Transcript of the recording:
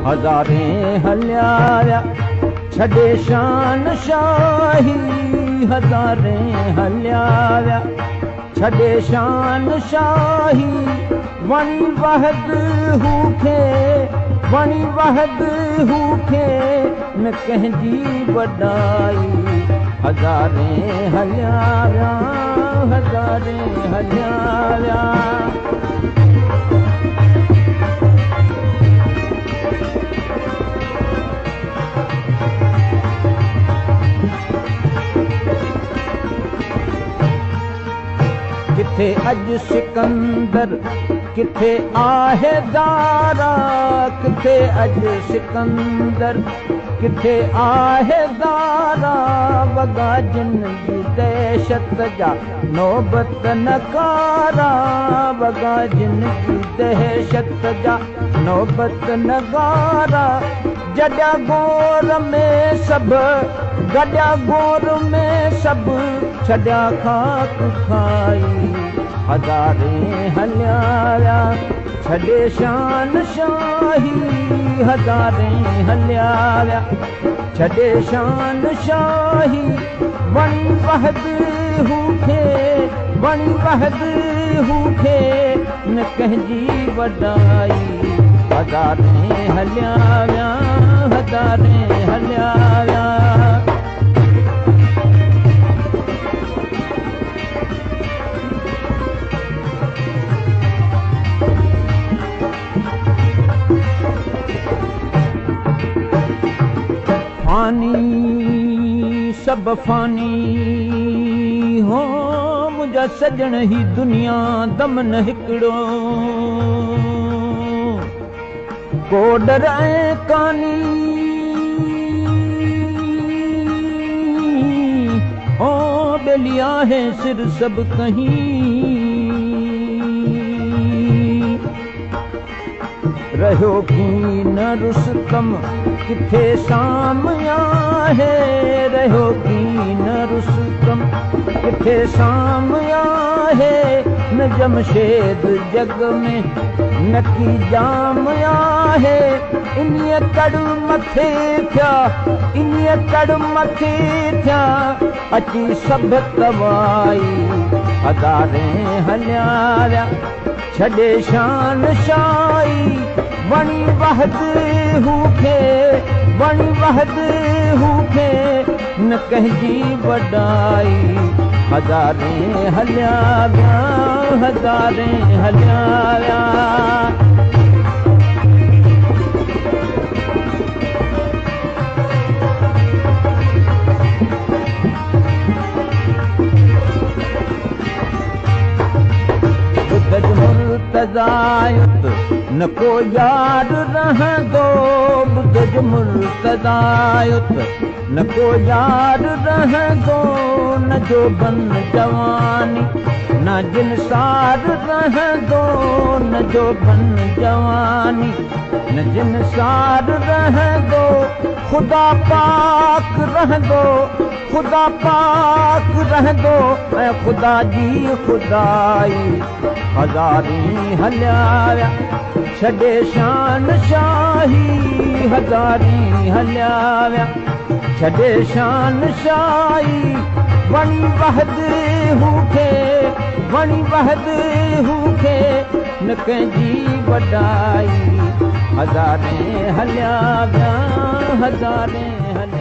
हज़ारे हलिया विया छॾे शान शाही, हज़ारे हलिया विया छॾे शान शाही। वणी वहद हू खे, वणी वहद हू खे, न कंहिंजी वॾाई। हज़ारे हलिया विया, हज़ारे हलिया विया। किथे अॼु सिकंदर, किथे आहे दारा, किथे अॼु सिकंदर, किथे आहे दारा। वॻा जिन जी दहशत जा नौबत नगारा, वॻा जिन जी दहशत जा नौबत नगारा। जॾिया गोर में सभु, गॾिया गोर में सभु, छॾिया खाक खाई। हज़ारे हलिया विया छॾे शान शाही, हज़ारे हलिया विया छॾे शान शाही। वणी वहद हू खे, वणी वहद हू खे, न कंहिंजी वॾाई। हज़ारे हलिया विया, हज़ारे हलिया विया। फानी सब फानी हो मुंहिंजा सजण, ही दुनिया दम न हिकिड़ो। को डर ऐं कानी हो, बेली आहे सिर सब कहीं। रहियो की न रुस्तम किथे साम आहे, रहियो की न रुस्तम किथे साम आहे। न जमशेद जग में न की जाम आहे। इन्हीअ कड़ मथे थिया, इन्हीअ कड़ मथे थिया, अची सभु तवाई। हज़ारे हलिया विया छॾे शान शाही। वणी वहद हू खे, वणी वहद हू खे, न कंहिंजी वॾाई। हज़ारे हलिया विया, हज़ारे हलिया विया। मुर्तज़ायुत न को यार रहंदो, ॿुधज मुर्तज़ायुत न को यार रहंदो। न जोबन जवानी न जिनसार रहंदो, न जोबन जवानी न जिनसार रहंदो। ख़ुदा पाक रहंदो, ख़ुदा पाक रहंदो, ऐं ख़ुदा जी ख़ुदाई। हज़ारी हलिया विया छॾे शान शाही, हज़ारी हलिया विया छॾे शान शाही। वणी वहद हू खे, वणी वहद हू खे, न कंहिंजी वॾाई। हज़ारे हलिया विया, हज़ारे हलिया।